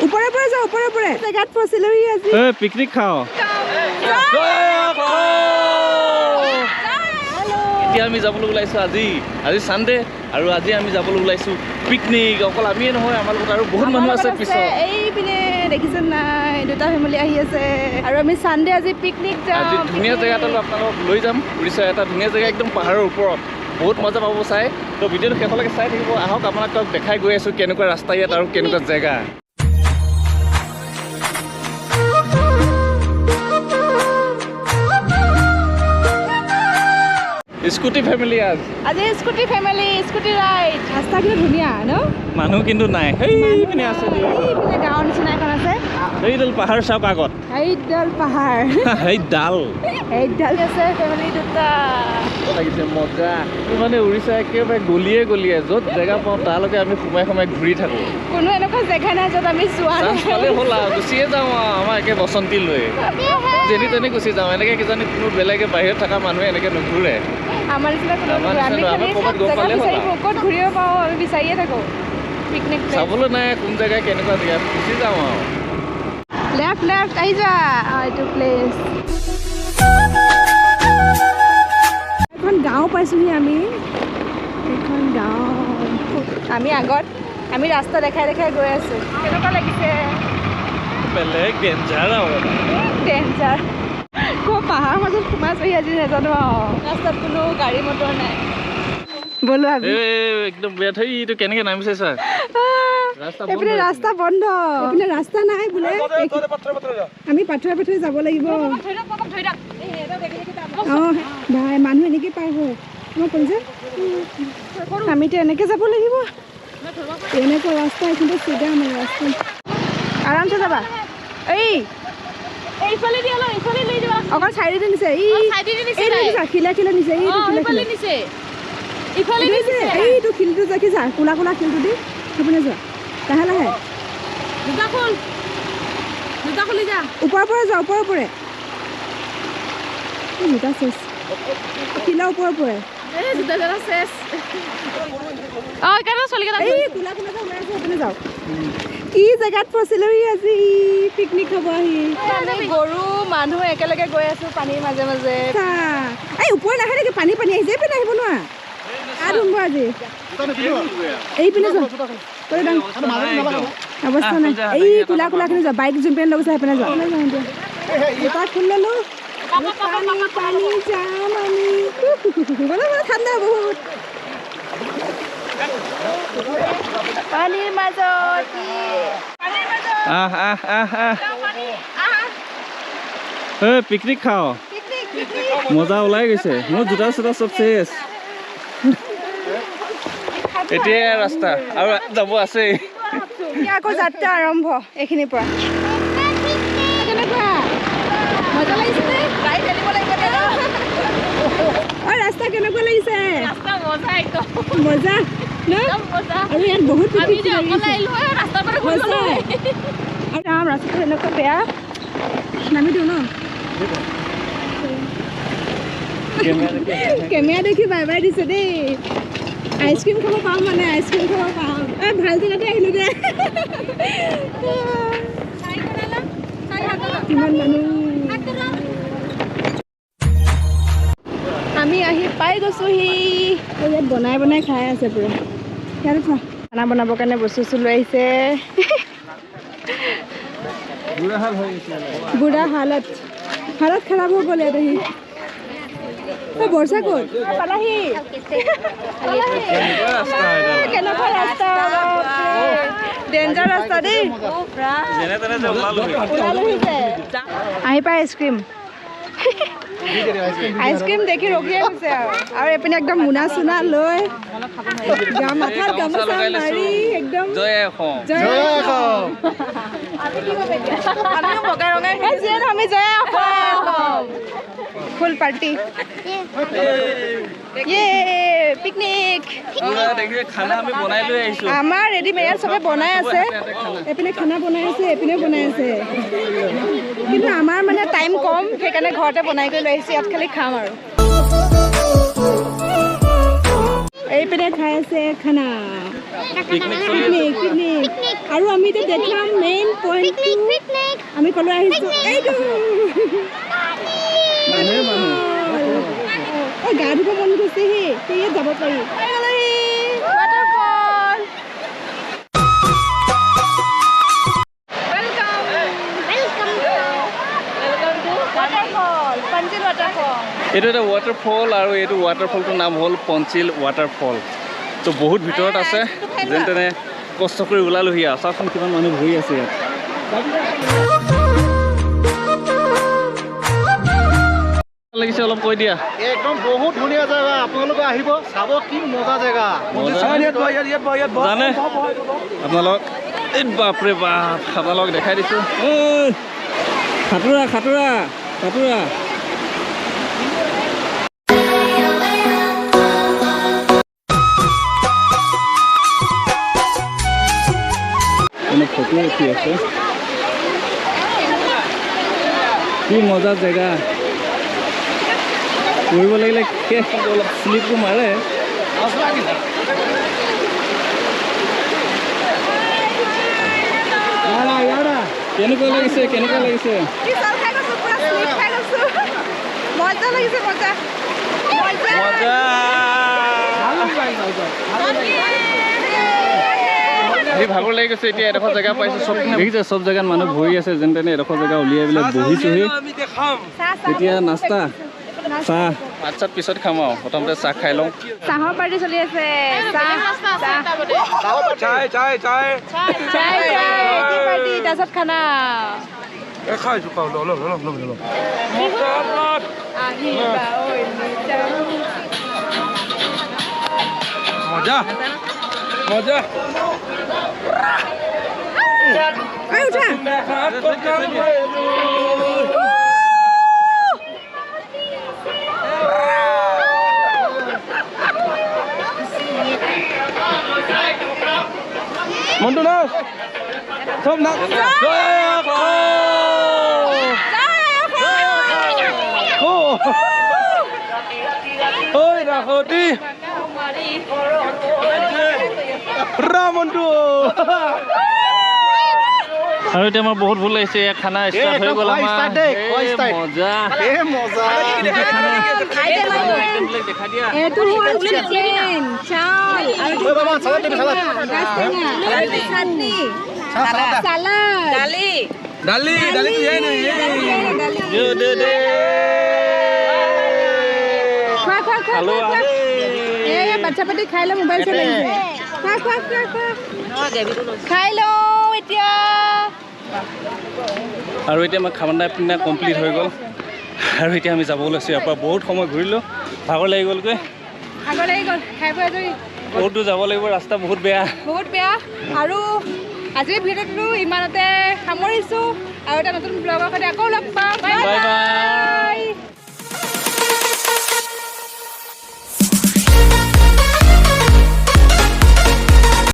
ওপৰে পৰে যাওঁ, ওপৰে পৰে জেগাত ফচিলোহি আজি। এই পিকনিক খাওঁ। এতিয়া আমি যাবলৈ ওলাইছোঁ আজি, আজি ছানডে আৰু আজি আমি যাবলৈ ওলাইছোঁ পিকনিক। অকল আমিয়ে নহয়, আমাৰ লগত আৰু বহুত মানুহ আছে পিছত। এইপিনে দেখিছে নাই, দুটা ফেমিলি আহি আছে আৰু আমি ছানডে আজি পিকনিক যাম। আজি ধুনীয়া জেগা এটালৈ আপোনালোকক লৈ যাম, উৰিষ্যাৰ এটা ধুনীয়া জেগা, একদম পাহাৰৰ ওপৰত। বহুত মজা পাব চাই। তো ভিডিঅ'টো শেষলৈকে চাই থাকিব। আহক আপোনালোকক দেখাই গৈ আছোঁ কেনেকুৱা ৰাস্তা ইয়াত আৰু কেনেকুৱা জেগা। স্কুটি ফেমিলি আজ, আজি স্কুটি ফেমিলি, স্কুটি ৰাইড। ৰাস্তা কিন্তু ধুনীয়া ন? মানুহ কিন্তু নাই। সেইপিনে আছে, সেইপিনে গাঁৱৰ নিচিনা এখন আছে। সেইডাল পাহাৰ চাওক আগত, সেইডাল পাহাৰ, সেইডাল সেইডাল আছে। ফেমিলি দুটা লাগিছে মজা। মানে উৰিষ্যা একেবাৰে গলিয়ে গলিয়ে য'ত জেগা পাওঁ তালৈকে আমি সোমাই সোমাই ঘূৰি থাকোঁ। কোনো এনেকুৱা জেগা নাই য'ত আমি যোৱা নাই। পালে হ'ল আৰু গুচিয়ে যাওঁ আৰু, আমাৰ একে বসন্তী লৈ যেনি তেনি গুচি যাওঁ। এনেকৈ কিজানি কোনো বেলেগে বাহিৰত থকা মানুহে এনেকৈ নুঘূৰে। আমাৰ নিচিনা কোনো নুঘূৰে। আমি খালি জেগা বিচাৰি ক'ত ঘূৰিব পাৰোঁ আমি বিচাৰিয়ে থাকোঁ। পিকনিক চাবলৈ নাই কোন জেগা কেনেকুৱা জেগা, গুচি যাওঁ আৰু। লেফ্ট লেফ্ট আহি যোৱা। এইটো প্লেচ এখন গাঁও পাইছোঁহি আমি। এখন গাঁও আমি আগত আমি ৰাস্তা দেখাই দেখাই গৈ আছোঁ। কেনেকুৱা লাগিছে? বেলেগ ডেঞ্জাৰ আৰু, ডেঞ্জাৰ। ক'ৰ পাহাৰৰ মাজত সোমাইছোহি আজি নাজানো আৰু। ৰাস্তাত কোনো গাড়ী মটৰ নাই। ব'লো আমি। একদম বেয়া। এইটো কেনেকৈ নামিছে ছাৰ? এইপিনে ৰাস্তা বন্ধ, এইপিনে ৰাস্তা নাই বোলে। আমি পাথৰে পাথৰে যাব লাগিব। অঁ ভাই, মানুহ এনেকৈ পাৰ হয়। মই ক'লো যে আমিতো এনেকৈ যাব লাগিব। এনেকুৱা ৰাস্তা এইখিনিতে চিধা মানে ৰাস্তা। আৰামছে যাবা। এই অকল চাইডেদি নিছে, এই শিলে শিলে নিছে। এইটো শিলে শিলে এইটো শিলটো দেখিছা, কোলা কোলা শিলটো দি সেইপিনে যোৱা লাহে লাহে। ওপৰৰ পৰা যোৱা, ওপৰৰ পৰে। জোতা চেচ, শিলৰ ওপৰৰ পৰে। এই কোলা কোলাকে ওলাই আছে, সেইপিনে যাওক। কি জেগাত ফচিলোহি আজি পিকনিক খাব আহি। গৰু মানুহ একেলগে গৈ আছো পানীৰ মাজে মাজে। এই ওপৰত নাহে নেকি? পানী পানী আহিছে। এইপিনে আহিব নোৱাৰা। আৰম্ভ আজি। এইপিনে যোৱা, অৱস্থা নাই। এই কোলা কোলাখিনি যোৱা, বাইক যোনপিনে লৈ গৈছে সেইপিনে যোৱা। জোতা খুলি ল'লো। পানী পানী যাম আমি। ঠাণ্ডা বহুত পানীৰ মাজত। পিকনিক খাওঁ, মজা ওলাই গৈছে। মোৰ জোতা চোতা চব চেচ। এতিয়া ৰাস্তা আৰু যাব আছেই। আকৌ যাত্ৰা আৰম্ভ এইখিনিৰ পৰা। কেনেকুৱা মজা লাগিছে? ৰাস্তা কেনেকুৱা লাগিছে? মজা ন? আৰু ইয়াত বহুত ৰাস্তাটো এনেকুৱা বেয়া, নামি দিওঁ ন? কেমেৰা দেখি বাই বাই দিছে দেই। আইচক্ৰীম খাব পাম মানে, আইচক্ৰীম খাব পাম। এই ভাল জেগাতে আহিলোগৈ। কিমান মানুহ। আমি আহি পাই গৈছোহি। ইয়াত বনাই বনাই খাই আছে পুৰা। ইয়াত খানা বনাবৰ কাৰণে বস্তু চস্তু লৈ আহিছে। বুঢ়া হালত, হালত খাৰাপ হৈ গ'ল ইয়াত আহি। বৰ্ষা ক'ত পালাহি? কেনেকুৱা ৰাস্তা, ডেঞ্জাৰ ৰাস্তা দেই। আহি পাই আইচক্ৰীম, আইচক্ৰীম দেখি ৰখিয়ে গৈছে আৰু। আৰু এইপিনে একদম মোনা চোনা লৈ মাথাত গামোচা মাৰি একদম জয় অসম। আমি জয় অসম। ফুল পাৰ্টি, পিকনিক। আমাৰ ৰেডিমেড ইয়াত চবে বনাই আছে। এইপিনে খানা বনাই আছে, এইপিনে বনাই আছে। কিন্তু আমাৰ মানে টাইম কম, সেইকাৰণে ঘৰতে বনাই কৰি লৈ আহিছোঁ। ইয়াত খালি খাম আৰু। এইপিনে খাই আছে খানা, পিকনিক পিকনিক। আৰু আমি এতিয়া দেখাম মেইন 3.2। আমি ক'লৈ আহিছোঁ? এইটো গা ধুব মন গৈছেহি, ইয়াত যাব পাৰি। Waterfall. এইটো এটা ৱাটাৰফল আৰু এইটো ৱাটাৰফলটোৰ নাম হ'ল পঞ্চিল ৱাটাৰফল। তো বহুত ভিতৰত আছে, যেন তেনে কষ্ট কৰি ওলালোহি আৰু। চাওকচোন কিমান মানুহ ঘূৰি আছে ইয়াত। লাগিছে অলপ কৈ দিয়া। একদম বহুত ধুনীয়া জেগা, আপোনালোকে আহিব চাব, কি মজা জেগা। জানে আপোনালোক, এই বাপৰে বাপ, আপোনালোকক দেখাই দিছোঁ। সাঁতোৰা সাঁতোৰা সাঁতোৰা। ফটো উঠি আছে, কি মজা জেগা। কৰিব লাগিলে শেষ, অলপ শ্লিপো মাৰে। কেনেকুৱা লাগিছে? কেনেকুৱা লাগিছে? ভাগৰ লাগি গৈছে। এতিয়া এডোখৰ জেগা পাইছোঁ, চব দেখিছে, চব জেগাত মানুহ ভৰি আছে। যেন তেনে এডোখৰ জেগা উলিয়াই পেলাই বহিছোহি। এতিয়া নাস্তা, চাহ, ভাত চাত পিছত খাম আৰু প্ৰথমতে চাহ খাই লওঁ। চাহৰ পাৰ্টি চলি আছে। তাৰপিছত খানা। মজা মজা। মন্টু নাচ, চব নাচ। ঐ ৰাখতি মন্টু। আৰু এতিয়া আমাৰ বহুত ভুল লাগিছে। খানা ষ্টাৰ্ট হৈ গ'ল আমাৰ। মজা মজা। এইটো হ'ল চিকেন চাউল আৰু চাটনি, চালাড, দালি দালি দালি দে দে। খোৱা খোৱা খোৱা খোৱা। এই বাচ্চা পাতি খাই লওঁ, মোবাইল চলাই খোৱা খোৱা খোৱা খোৱা, খাই লওঁ এতিয়া। আৰু এতিয়া আমাৰ খানা পিনা কমপ্লিট হৈ গ'ল আৰু এতিয়া আমি যাব ওলাইছোঁ ইয়াৰ পৰা। বহুত সময় ঘূৰিলোঁ, ভাগৰ লাগি গ'লগৈ। ভাগৰ লাগি গ'ল, খাই বৈ আজৰি। বহুত দূৰ যাব লাগিব, ৰাস্তা বহুত বেয়া, বহুত বেয়া। আৰু আজিৰ ভিডিঅ'টো ইমানতে সামৰিছোঁ আৰু এটা নতুন ব্লগৰ সৈতে আকৌ লগ পাম। Bye bye.